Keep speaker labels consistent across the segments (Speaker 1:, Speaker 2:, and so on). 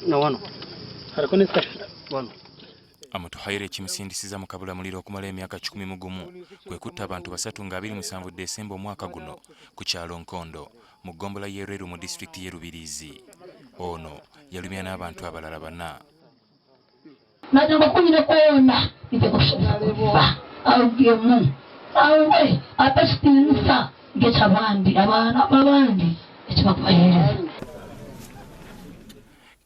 Speaker 1: Na wano wano.
Speaker 2: Amutuhaire ekimusindisiza mu kabulamuliro okumala emyaka 101 kwe kutta abantu basatu nga 27 Desemba omwaka guno ku kyalo Nkondo mu ggombolola y'e Lweru mu disitulikiti y'e Rubirizi. Ono yalumya n'abantu abalala bana.
Speaker 3: Nagira kunyine kwona nitekusomesa kufa arugemu awe atakitinisa ng'ekyabandi abaana b'abandi ekibakubaheereza.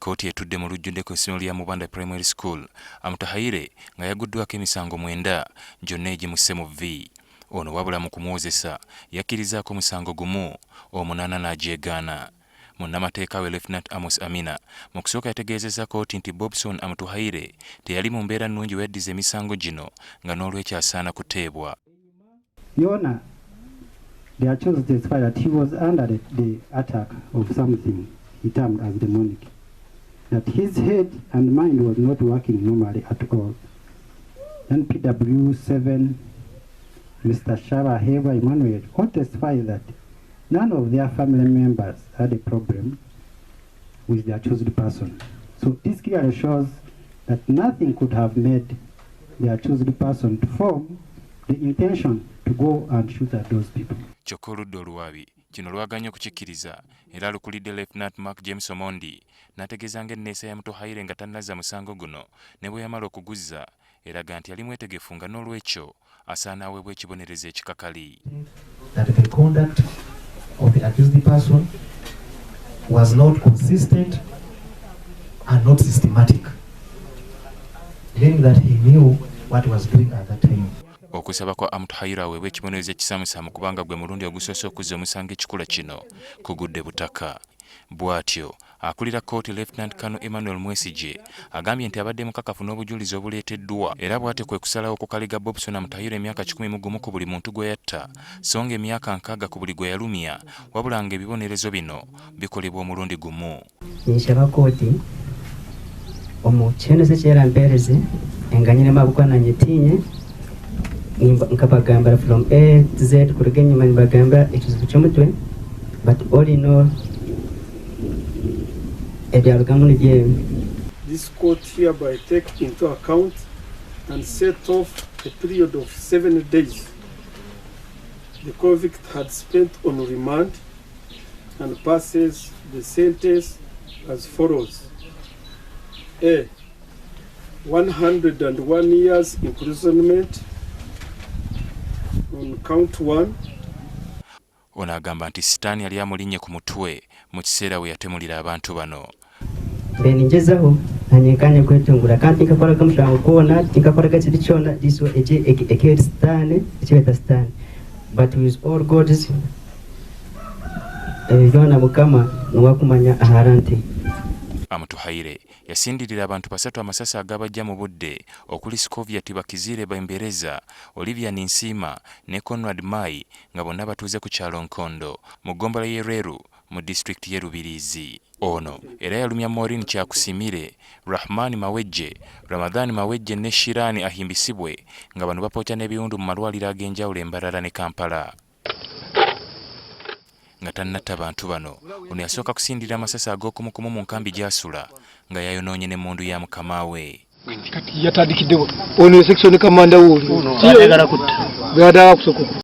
Speaker 2: Kkooti etudde mu lujjudde ku essomero lya Mubanda Primary School. Amutuhaire nga yaguddwako emisango 9 gyonna egimusse mu vvi. Ono wabula mu kumwozesa yakkirizaako omusango gumu, omunaana n'agyegaana. Munnamateeka we Lieutenant Amos Amina mu kusooka yategeezezza kkooti nti Bobson Amutuhaire teyali mu mbeera nnungi we yaddiza emisango gino nga n'olwekyo asaana kuteebwa.
Speaker 4: Your Honor, the accused testified that he was under the attack of something he termed as demonic, that his head and mind was not working normally at all. Then PW7, Mr. Shaba Heba Emmanuel, all testified that none of their family members had a problem with the accused person. So this clearly shows that nothing could have made the accused person to form the intention to go and shoot at those people.
Speaker 2: Kyokka oludda oluwaabi kino lwaganye okukikkiriza era alukulidde Lieutenant Mark James Omondi n'ategeeza ng'enneesa ya Mutuhaire nga tannazza musango guno ne bwe yamala okuguzza eraga nti yali mwetegefu nga n'olwekyo asaana aweebwa ekibonerezo ekikakali.
Speaker 5: That the conduct of the accused person was not consistent and not systematic, meaning that he knew what he was doing at that time.
Speaker 2: Okusaba kwa Amutuhaire aweebwa ekibonerezo ekisaamusaamu kubanga gwe mulundi ogusoose okuzza omusango ekikula kino kugudde butaka. Bw'atyo akulira kkooti Lieutenant Colonel Emmanuel Mwesigye agambye nti abadde mukakafu n'obujulizi obuleeteddwa era bw'atyo kwe kusalawo okukaliga Bobson Amutuhaire emyaka 101 ku buli muntu gwe yatta so nga emyaka 60 ku buli gwe yalumya, wabula ng'ebibonerezo bino bikolebwa omulundi gumu.
Speaker 6: Ninshaba kooti omu kiheneso ekyerampereze enganyire mabukwa nanyetinye nkabagambira from A to Z kuruga enyuma nibagambira ekizibu ky'omutwe, but all in all ebyarugamu nibyo ebi.
Speaker 7: This court hereby take into account and set off a period of 7 days the convict had spent on remand and passes the sentence as follows. A. 101 years imprisonment on count one.
Speaker 2: Ono agamba nti sitaani yali amulinnye ku mutwe mu kiseera we yatemulira abantu bano.
Speaker 6: Mbe ningezaho nanye kwetungura kandi tinkakoraga omushango gwona, tinkakoraga kiri kyona this eki ekeri sitaani ekibeta sitaani, but with all God's ebyo byona Mukama niwakumanya ahara nti.
Speaker 2: Amutuhaire yasindirira abantu basatu amasasi agabajja mu budde okuli Scovia Tibakizire Bembereza, Olivia Ninsiima ne Conrad Mai nga bonna batuuze ku kyalo Nkondo mu ggombolola y'e Lweru mu disitulikiti y'e Rubirizi. Ono era yalumya Maureen Kyakusimire, Rahman Mawejje, Ramadhan Mawejje ne Shirani Ahimbisibwe nga bano bapooca n'ebiwundu mu malwaliro ag'enjawulo e Mbarara ne Kampala. Nga tannatta bantu bano, ono yasooka kusindira amasasi ag'okumukumu mu nkambi gy'asula nga yayonoonye n'emmundu ya mukama we.
Speaker 1: Kati yatandikiddewo ono section commander wooli.
Speaker 6: Ayagala kutta.
Speaker 1: Bw'ataka kusooka.